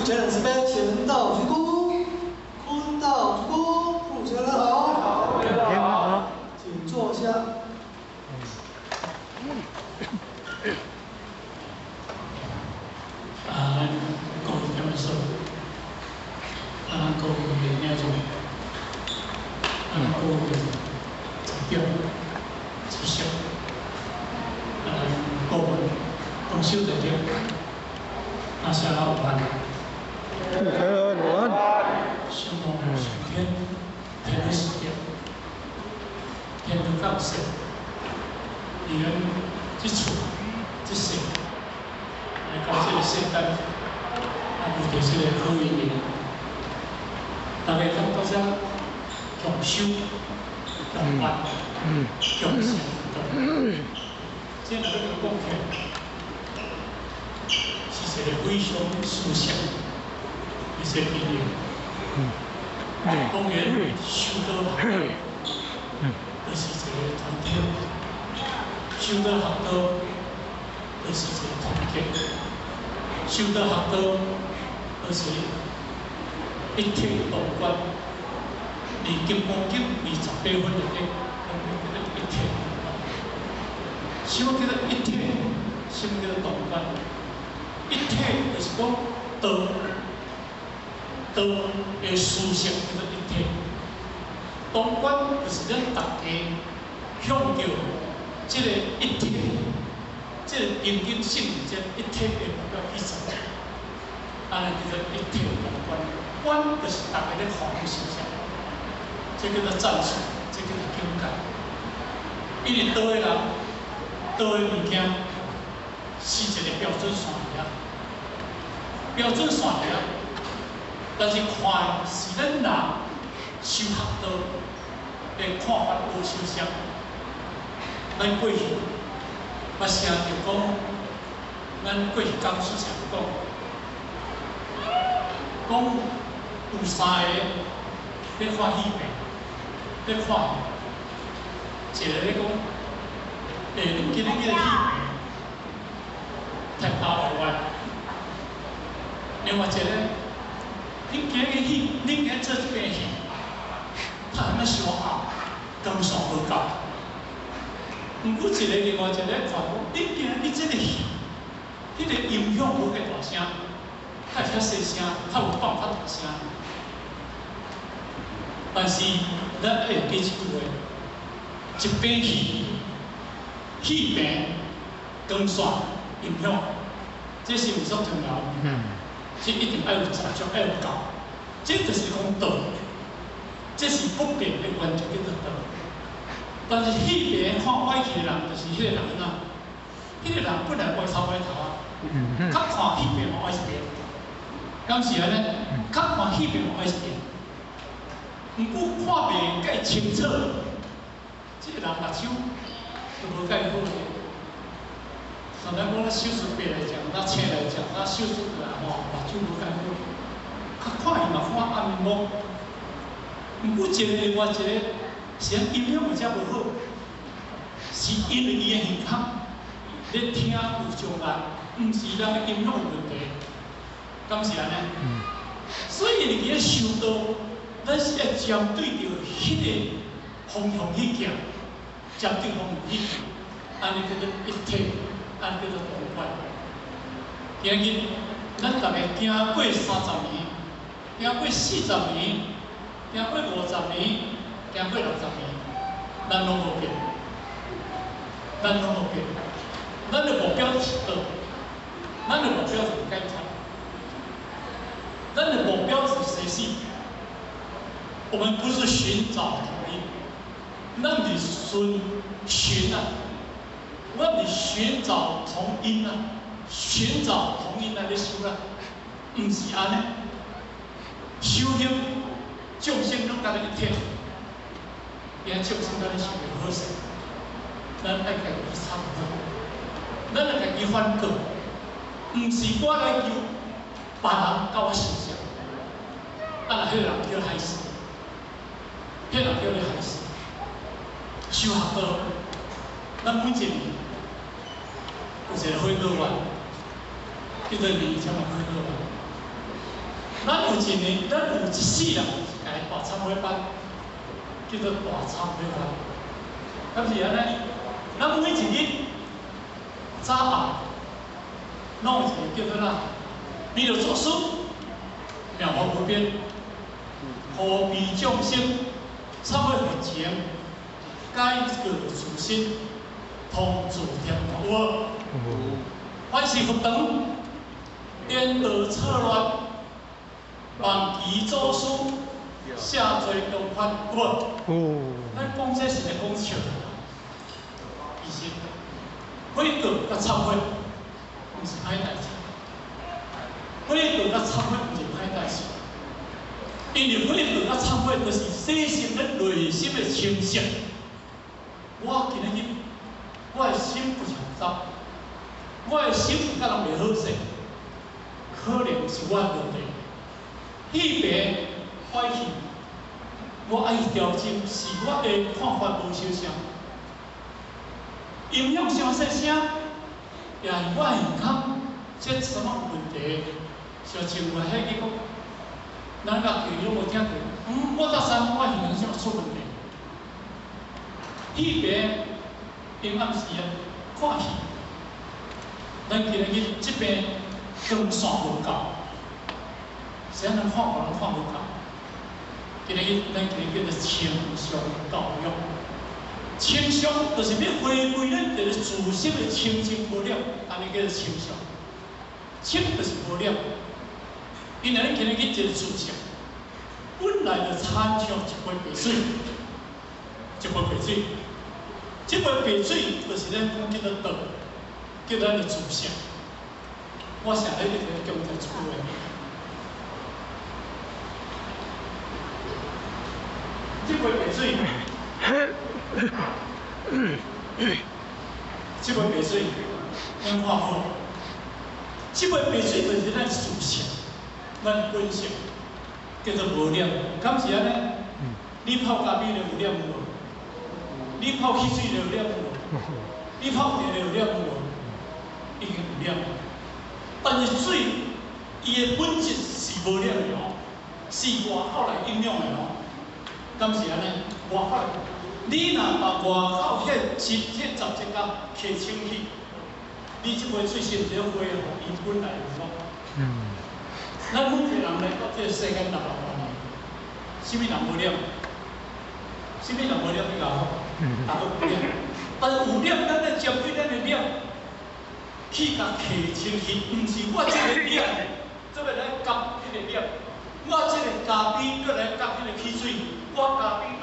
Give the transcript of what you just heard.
前人慈悲，乾道鞠躬，坤道鞠躬，主持人好，好，請坐下。啊，咱各位點樣說？啊，咱各位領袖，啊，咱各位長長、主席，啊，咱顧問、董事長，大家午安。主持人午安。希望上天天的時間，天的降世，佇咱這厝、這世，來到這個世間，啊，有著這個好姻緣，大家通到這共修、共辦、共成道。這若欲講起來，是一個非常殊勝的一個經驗。當然，修道學道，就是一個團體；修道學道，就是一個團結；修道學道，就是一體同觀。佇《金剛經》28分內底，講叫做一體同觀。什麼叫做一體？什麼叫做同觀？一體就是講道，道的思想叫做一體。同觀就是咱大家向著這個一體，這個平等性這一體的目標去走，按呢叫做一體同觀。觀就是大家咧看是啥，這叫做戰術，這叫做境界。因為道的人，道的物件是一個標準線爾，標準線爾，但是看的是咱人修學道的看法無相像。咱過去捌聽著講，咱過去講師常講，講有三个咧看戲棚，咧看戲，一個咧講，欸，恁今日這個戲棚太包壞壞。另外一個，恁今日戲，恁今日做這邊戲，拍啥物傷暗，光線無夠。毋過一個另外一個咧看講，恁今日你這個戲，彼個音響無夠大聲，較會較細聲，較有放較大聲。但是咱愛會記一句話：一邊戲，戲棚、光線、音響，這是毋足重要。這一定愛有雜種，愛有夠。這就是講道，這是不變的原則叫做道。但是戲棚看歪去的人，就是彼個人怎？彼個人本來歪頭歪頭啊，較看戲棚嘛歪一邊，敢是按呢？較看戲棚嘛歪一邊。毋過看袂蓋清楚，這個人目睭就無蓋好咧。像咱講咱手術白來講，咱青來講，咱手術來吼，目睭無蓋好，較看伊嘛看暗暝。毋過一個另外一個是按音響有遮無好，是因為伊的耳孔咧聽有障礙，毋是人的音響有問題，敢是按呢？所以佇咧修道，咱是愛針對著彼個方向去行，針對方向去行，按呢叫做一體，按呢叫做同觀。今日咱逐家行過30年，行過40年，行過50年，行過60年，咱攏無變，咱攏無變。咱的目標是道，咱的目標是解脫，咱的目標是生死。我們不是尋找同音，咱是尋尋啊，我是尋找同音啊，尋找同音來咧修啦，毋是按呢。修行眾生攏共咱一體，今眾生共咱修會好勢，咱愛家己參好，咱愛家己反過，毋是我來求別人佮我相像，啊若彼個人叫害死，彼個人叫你害死。修學道，咱每一年有一個悔過願，叫做年終的悔過願。咱有一年，咱有一世人有一個大懺悔班，叫做大懺悔班。敢是按呢？咱每一日早暗，攏有一個叫做啥？彌勒祖師，妙法無邊，慈悲眾生，懺悔佛前，改過自新，同住天堂。有無？凡是佛堂，顛倒錯亂，望祈祖師，赦罪降罰，有無？咱講這是咧講笑的，其實悔過佮懺悔，毋是歹代誌。悔過佮懺悔毋是歹代誌，因為悔過佮懺悔，就是洗心咱內心的清晰。我今日我的心有雜，我的心佮人袂好勢，可能是我的問題。戲病歹去，我愛調整，是我的看法無相像。音響傷細聲，也是我的耳孔，這什麼問題？小像我彼個講，咱家己攏無聽過。我才知我耳孔啥出問題。戲病陰暗時啊，看戲，咱今日這邊光線無夠，啥人看無人看無夠。今日咱今日叫做清相教育，清相就是欲回歸咱一個自性的清淨無染，按呢叫做清相。清就是無染，因為咱今日一個自性，本來就親像一杯白水，一杯白水，這杯白水就是咱講叫做道，叫咱的自性。我成日一直講這句話。這杯白水，這杯白水，咱看好。這杯白水就是咱自性，咱本性，叫做無染，敢是按呢？你泡咖啡就有染無？你泡汽水就有染無？你泡茶就有染無？已經有染。但是水，伊的本質是無染的哦，是外口來影響的哦。敢是按呢？外口，你若把外口彼個雜質仔揢清去，你這杯水是毋是恢復伊本來的樣？咱每一個人來到這個世間600萬年，啥物人無染？啥物人無染？你講好，大家有染。但是有染，咱咧針對咱的染，去共揢清去，毋是我這個染，做欲來夾彼個染，我這個咖啡閣來夾彼個汽水，我咖啡